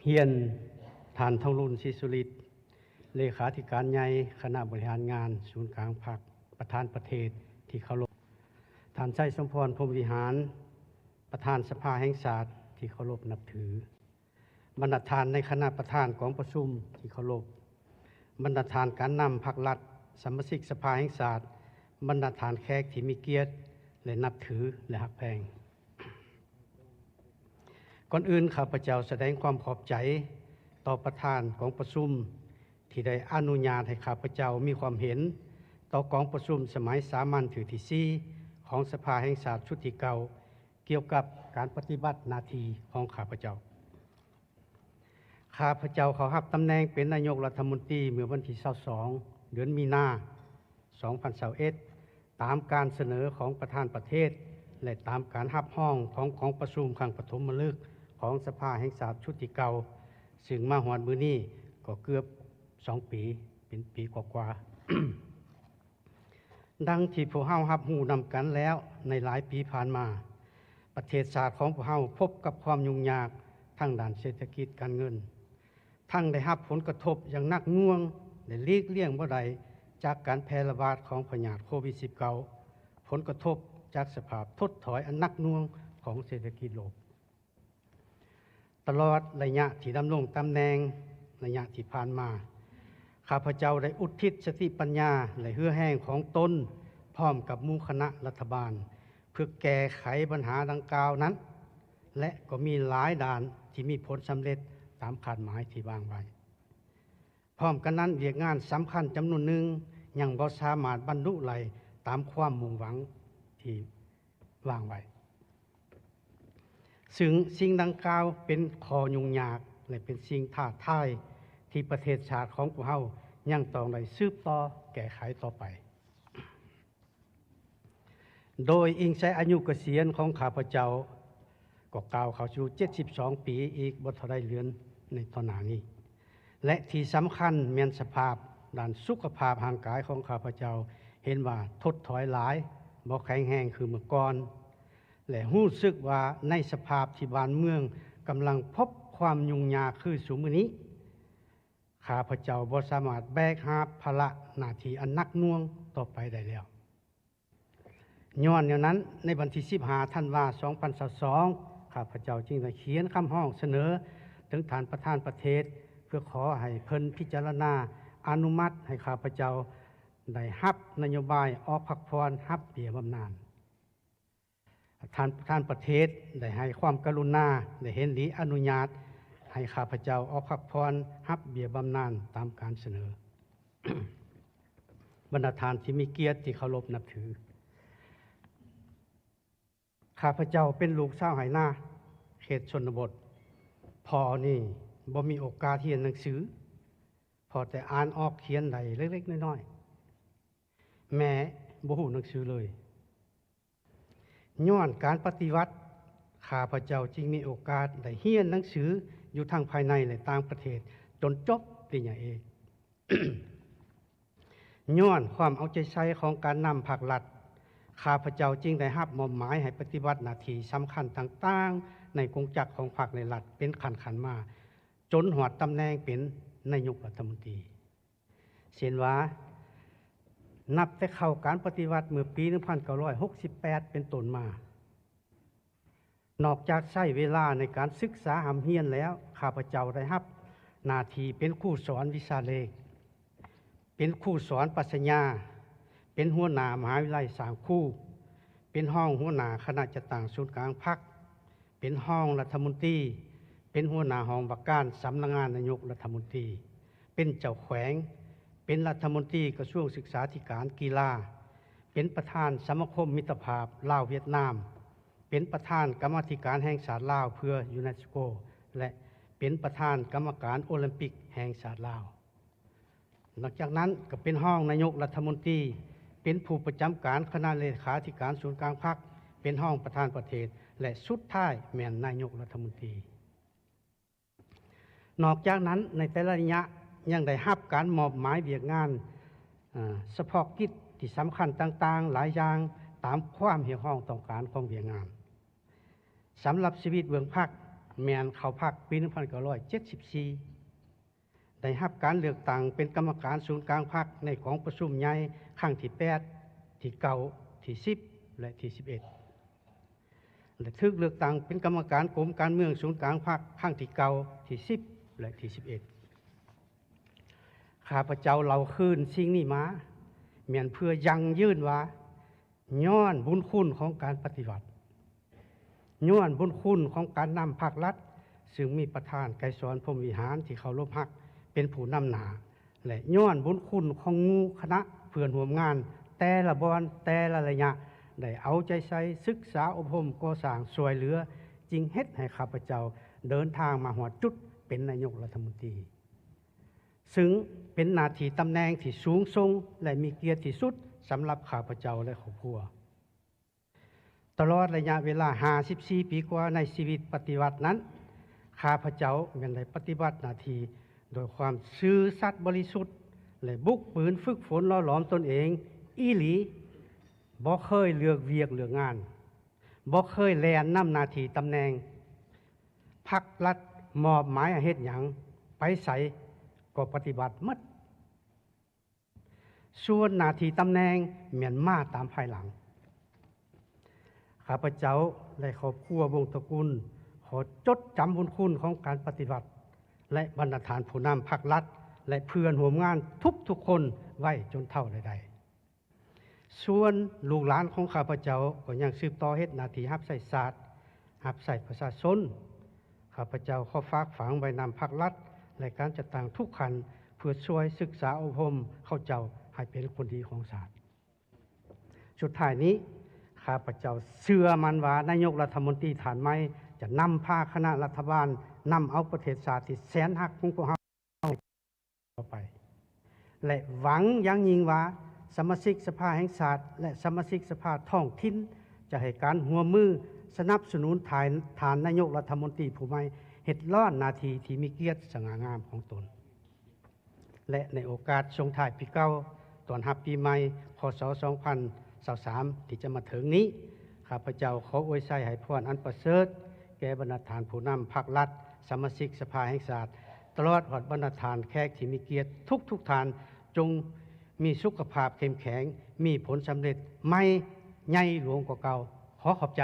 ຮຽນທ່ານ ທອງລຸນ ສີສຸລິດ ເລຂາທິການໃຫຍ່ຄະນະບໍລິຫານງານສູນກາງພັກ, ປະທານປະເທດທີ່ເຄົາລົບ, ທ່ານ ໄຊສົມພອນ ພົມວິຫານ ປະທານສະພາແຫ່ງຊາດທີ່ເຄົາລົບນັບຖື, ບັນດາທ່ານໃນຄະນະປະທານກອງປະຊຸມທີ່ເຄົາລົບ, ບັນດາທ່ານການນຳພັກລັດ, ສະມາຊິກສະພາແຫ່ງຊາດ, ບັນດາທ່ານແຂກທີ່ມີກຽດ ແລະ ນັບຖື ແລະ ຮັກແພງ. ກ່ອນອື່ນ ຂ້າພະເຈົ້າສະແດງຄວາມຂອບໃຈຕໍ່ປະທານກອງປະຊຸມ ທີ່ໄດ້ອະນຸຍາດໃຫ້ຂ້າພະເຈົ້າມີຄວາມເຫັນຕໍ່ກອງປະຊຸມສະໄໝສາມັນເທື່ອທີສີ່ ຂອງສະພາແຫ່ງຊາດຊຸດທີເກົ້າ ກ່ຽວກັບການປະຕິບັດໜ້າທີ່ຂອງຂ້າພະເຈົ້າ. ຂ້າພະເຈົ້າເຂົ້າຮັບຕຳແໜ່ງເປັນນາຍົກລັດຖະມົນຕີເມື່ອວັນທີຊາວສອງ ເດືອນມີນາ ສອງພັນຊາວເອັດ ຕາມການສະເໜີຂອງປະທານປະເທດ ແລະ ຕາມການຮັບຮອງຂອງກອງປະຊຸມຄັ້ງປະຖົມມະລຶກຂອງສະພາແຫ່ງຊາດຊຸດທີເກົ້າ ຊຶ່ງມາຮອດມື້ນີ້ກໍເກືອບສອງປີ, ເປັນປີກວ່າໆ. ດັ່ງທີ່ພວກເຮົາຮັບຮູ້ນຳກັນແລ້ວ, ໃນຫຼາຍປີຜ່ານມາ, ປະເທດຊາດຂອງພວກເຮົາພົບກັບຄວາມຫຍຸ້ງຍາກທາງດ້ານເສດຖະກິດການເງິນ, ທັງໄດ້ຮັບຜົນກະທົບຢ່າງໜັກໜ່ວງ ແລະ ຫຼີກລ່ຽງບໍ່ໄດ້ຈາກການແຜ່ລະບາດຂອງພະຍາດໂຄວິດສິບເກົ້າ, ຜົນກະທົບຈາກສະພາບຖົດຖອຍອັນໜັກໜ່ວງຂອງເສດຖະກິດໂລກ. ຕະຫຼອດໄລຍະທີ່ດຳລົງຕຳແໜ່ງ, ໄລຍະທີ່ຜ່ານມາ, ຂ້າພະເຈົ້າໄດ້ອຸທິດສະຕິປັນຍາ ແລະ ເຫື່ອແຮງຂອງຕົນ ພ້ອມກັບໝູ່ຄະນະລັດຖະບານ ເພື່ອແກ້ໄຂບັນຫາດັ່ງກ່າວນັ້ນ ແລະ ກໍມີຫຼາຍດ້ານທີ່ມີຜົນສຳເລັດຕາມຄາດໝາຍທີ່ວາງໄວ້. ພ້ອມກັນນັ້ນ, ວຽກງານສຳຄັນຈຳນວນໜຶ່ງຍັງບໍ່ສາມາດບັນລຸໄດ້ຕາມຄວາມມຸ່ງຫວັງທີ່ວາງໄວ້, ຊຶ່ງສິ່ງດັ່ງກ່າວເປັນຂໍ້ຫຍຸ້ງຍາກ ແລະ ເປັນສິ່ງທ້າທາຍທີ່ປະເທດຊາດຂອງພວກເຮົາຍັງຕ້ອງໄດ້ສືບຕໍ່ແກ້ໄຂຕໍ່ໄປ. ໂດຍອີງໃສ່ອາຍຸກະສຽນຂອງຂ້າພະເຈົ້າ ກໍກ້າວເຂົ້າສູ່ເຈັດສິບສອງປີອີກບໍ່ເທົ່າໃດເດືອນໃນຕໍ່ໜ້ານີ້ ແລະ ທີ່ສຳຄັນແມ່ນສະພາບດ້ານສຸຂະພາບຮ່າງກາຍຂອງຂ້າພະເຈົ້າເຫັນວ່າຖົດຖອຍຫຼາຍ, ບໍ່ແຂງແຮງຄືເມື່ອກ່ອນ ແລະ ຮູ້ສຶກວ່າໃນສະພາບທີ່ບ້ານເມືອງກຳລັງພົບຄວາມຫຍຸ້ງຍາກຄືຊຸມມື້ນີ້, ຂ້າພະເຈົ້າບໍ່ສາມາດແບກຫາບພາລະໜ້າທີ່ອັນໜັກໜ່ວງຕໍ່ໄປໄດ້ແລ້ວ. ຍ້ອນແນວນັ້ນ, ໃນວັນທີສິບຫ້າ ທັນວາ ສອງພັນຊາວສອງ ຂ້າພະເຈົ້າຈຶ່ງໄດ້ຂຽນຄຳຮ້ອງສະເໜີເຖິງທ່ານປະທານປະເທດ ເພື່ອຂໍໃຫ້ເພິ່ນພິຈາລະນາອະນຸມັດໃຫ້ຂ້າພະເຈົ້າໄດ້ຮັບນະໂຍບາຍອອກພັກຜ່ອນຮັບເບ້ຍບຳນານ. ທ່ານປະທານປະເທດໄດ້ໃຫ້ຄວາມກະລຸນາ ແລະ ເຫັນດີອະນຸຍາດໃຫ້ຂ້າພະເຈົ້າອອກພັກຜ່ອນຮັບເບ້ຍບຳນານຕາມການສະເໜີ. ບັນດາທ່ານທີ່ມີກຽດທີ່ເຄົາລົບນັບຖື, ຂ້າພະເຈົ້າເປັນລູກຊາວໄຮ່ນາເຂດຊົນນະບົດ. ພໍ່ນີ້ບໍ່ມີໂອກາດຮຽນໜັງສື, ພໍແຕ່ອ່ານອອກຂຽນໄດ້ເລັກໆນ້ອຍໆ. ແມ່ບໍ່ຮູ້ໜັງສືເລີຍ. ຍ້ອນການປະຕິວັດ, ຂ້າພະເຈົ້າຈຶ່ງມີໂອກາດໄດ້ຮຽນໜັງສືຢູ່ທັງພາຍໃນ ແລະ ຕ່າງປະເທດ ຈົນຈົບປະລິນຍາເອກ. ຍ້ອນຄວາມເອົາໃຈໃສ່ຂອງການນຳພັກລັດ, ຂ້າພະເຈົ້າຈຶ່ງໄດ້ຮັບມອບໝາຍໃຫ້ປະຕິບັດໜ້າທີ່ສຳຄັນຕ່າງໆໃນກົງຈັກຂອງພັກ ແລະ ລັດເປັນຂັ້ນໆມາ, ຈົນຮອດຕຳແໜ່ງເປັນນາຍົກລັດຖະມົນຕີ. ເຊັ່ນວ່າ, ນັບແຕ່ເຂົ້າການປະຕິວັດເມື່ອປີໜຶ່ງພັນເກົ້າຮ້ອຍຫົກສິບແປດເປັນຕົ້ນມາ, ນອກຈາກໃຊ້ເວລາໃນການສຶກສາຮ່ຳຮຽນແລ້ວ, ຂ້າພະເຈົ້າໄດ້ຮັບໜ້າທີ່ເປັນຄູສອນວິຊາເລກ, ເປັນຄູສອນປັດຊະຍາ, ເປັນຫົວໜ້າມະຫາວິທະຍາໄລສ້າງຄູ, ເປັນຮອງຫົວໜ້າຄະນະຈັດຕັ້ງສູນກາງພັກ, ເປັນຮອງລັດຖະມົນຕີ, ເປັນຫົວໜ້າຫ້ອງວ່າການສຳນັກງານນາຍົກລັດຖະມົນຕີ, ເປັນເຈົ້າແຂວງ, ເປັນລັດຖະມົນຕີກະຊວງສຶກສາທິການກິລາ, ເປັນປະທານສະມາຄົມມິດຕະພາບລາວຫວຽດນາມ, ເປັນປະທານກຳມາທິການແຫ່ງຊາດລາວເພື່ອຢູເນສໂກ ແລະ ເປັນປະທານກຳມະການໂອລິມປິກແຫ່ງຊາດລາວ. ນອກຈາກນັ້ນກໍເປັນຮອງນາຍົກລັດຖະມົນຕີ, ເປັນຜູ້ປະຈຳການຄະນະເລຂາທິການສູນກາງພັກ, ເປັນຮອງປະທານປະເທດ ແລະ ສຸດທ້າຍແມ່ນນາຍົກລັດຖະມົນຕີ. ນອກຈາກນັ້ນ, ໃນແຕ່ລະໄລຍະຍັງໄດ້ຮັບການມອບໝາຍວຽກງານ, ເອີ, ສະເພາະກິດທີ່ສຳຄັນຕ່າງໆຫຼາຍຢ່າງຕາມຄວາມຮຽກຮ້ອງຕ້ອງການຂອງວຽກງານ. ສຳລັບຊີວິດເບື້ອງພັກ, ແມ່ນເຂົ້າພັກປີໜຶ່ງພັນເກົ້າຮ້ອຍເຈັດສິບສີ່ ໄດ້ຮັບການເລືອກຕັ້ງເປັນກຳມະການສູນກາງພັກໃນກອງປະຊຸມໃຫຍ່ຄັ້ງທີແປດ ທີເກົ້າ ທີສິບ ແລະ ທີສິບເອັດ ແລະ ຖືກເລືອກຕັ້ງເປັນກຳມະການກົມການເມືອງສູນກາງພັກຄັ້ງທີເກົ້າ ທີສິບ ແລະ ທີສິບເອັດ. ຂ້າພະເຈົ້າເລົ່າຄືນສິ່ງນີ້ມາ ແມ່ນເພື່ອຢັ້ງຢືນວ່າ ຍ້ອນບຸນຄຸນຂອງການປະຕິວັດ, ຍ້ອນບຸນຄຸນຂອງການນຳພັກລັດ ຊຶ່ງມີປະທານໄກສອນ ພົມວິຫານ ທີ່ເຄົາລົບຮັກເປັນຜູ້ນຳໜ້າ ແລະ ຍ້ອນບຸນຄຸນຂອງໝູ່ຄະນະເພື່ອນຮ່ວມງານແຕ່ລະບ່ອນ ແຕ່ລະໄລຍະ ໄດ້ເອົາໃຈໃສ່ສຶກສາອົບຮົມກໍ່ສ້າງຊ່ວຍເຫຼືອ ຈຶ່ງເຮັດໃຫ້ຂ້າພະເຈົ້າເດີນທາງມາຮອດຈຸດເປັນນາຍົກລັດຖະມົນຕີ ຊຶ່ງເປັນໜ້າທີ່ຕຳແໜ່ງທີ່ສູງສົ່ງ ແລະ ມີກຽດທີ່ສຸດສຳລັບຂ້າພະເຈົ້າ ແລະ ຄອບຄົວ. ຕະຫຼອດໄລຍະເວລາຫ້າສິບສີ່ປີກວ່າໃນຊີວິດປະຕິວັດນັ້ນ, ຂ້າພະເຈົ້າແມ່ນໄດ້ປະຕິບັດໜ້າທີ່ດ້ວຍຄວາມຊື່ສັດບໍລິສຸດ ແລະ ບຸກບືນຝຶກຝົນຫຼໍ່ຫຼອມຕົນເອງອີ່ຫຼີ, ບໍ່ເຄີຍເລືອກວຽກເລືອກງານ, ບໍ່ເຄີຍແລ່ນນຳໜ້າທີ່ຕຳແໜ່ງ. ພັກລັດມອບໝາຍໃຫ້ເຮັດຫຍັງ, ໄປໃສກໍປະຕິບັດໝົດ. ສ່ວນໜ້າທີ່ຕຳແໜ່ງແມ່ນມາຕາມພາຍຫຼັງ. ຂ້າພະເຈົ້າ ແລະ ຄອບຄົວວົງຕະກຸນ ຂໍຈົດຈຳບຸນຄຸນຂອງການປະຕິວັດ ແລະ ບັນດາທ່ານຜູ້ນຳພັກລັດ ແລະ ເພື່ອນຮ່ວມງານທຸກໆຄົນໄວ້ຈົນເຖົ້າແລະໄດ້. ສ່ວນລູກຫຼານຂອງຂ້າພະເຈົ້າກໍຍັງສືບຕໍ່ເຮັດໜ້າທີ່ຮັບໃຊ້ຊາດ, ຮັບໃຊ້ປະຊາຊົນ. ຂ້າພະເຈົ້າຂໍຝາກຝັງໄວ້ນຳພັກລັດ ແລະ ການຈັດຕັ້ງທຸກຂັ້ນ ເພື່ອຊ່ວຍສຶກສາອົບຮົມເຂົາເຈົ້າໃຫ້ເປັນຄົນດີຂອງຊາດ. ສຸດທ້າຍນີ້, ຂ້າພະເຈົ້າເຊື່ອໝັ້ນວ່ານາຍົກລັດຖະມົນຕີທ່ານໃໝ່ຈະນຳພາຄະນະລັດຖະບານນຳເອົາປະເທດຊາດທີ່ແສນຮັກຂອງພວກເຮົາຕໍ່ໄປ ແລະ ຫວັງຢ່າງຍິ່ງວ່າສະມາຊິກສະພາແຫ່ງຊາດ ແລະ ສະມາຊິກສະພາທ້ອງຖິ່ນຈະໃຫ້ການຮ່ວມມືສະໜັບສະໜູນທ່ານ ທ່ານນາຍົກລັດຖະມົນຕີຜູ້ໃໝ່ເຮັດລ້ອນໜ້າທີ່ທີ່ມີກຽດສະຫງ່າງາມຂອງຕົນ. ແລະ ໃນໂອກາດສົ່ງທ້າຍປີເກົ່າ ຕ້ອນຮັບປີໃໝ່ ພ.ສ. ສອງພັນຊາວສາມ ທີ່ຈະມາເຖິງນີ້, ຂ້າພະເຈົ້າຂໍອວຍໄຊໃຫ້ພອນອັນປະເສີດແກ່ບັນດາທ່ານຜູ້ນຳພັກລັດ, ສະມາຊິກສະພາແຫ່ງຊາດ, ຕະຫຼອດຮອດບັນດາທ່ານແຂກທີ່ມີກຽດທຸກໆທ່ານ, ຈົ່ງມີສຸຂະພາບເຂັ້ມແຂງ, ມີຜົນສຳເລັດໃໝ່ໃຫຍ່ຫຼວງກວ່າເກົ່າ. ຂໍຂອບໃຈ.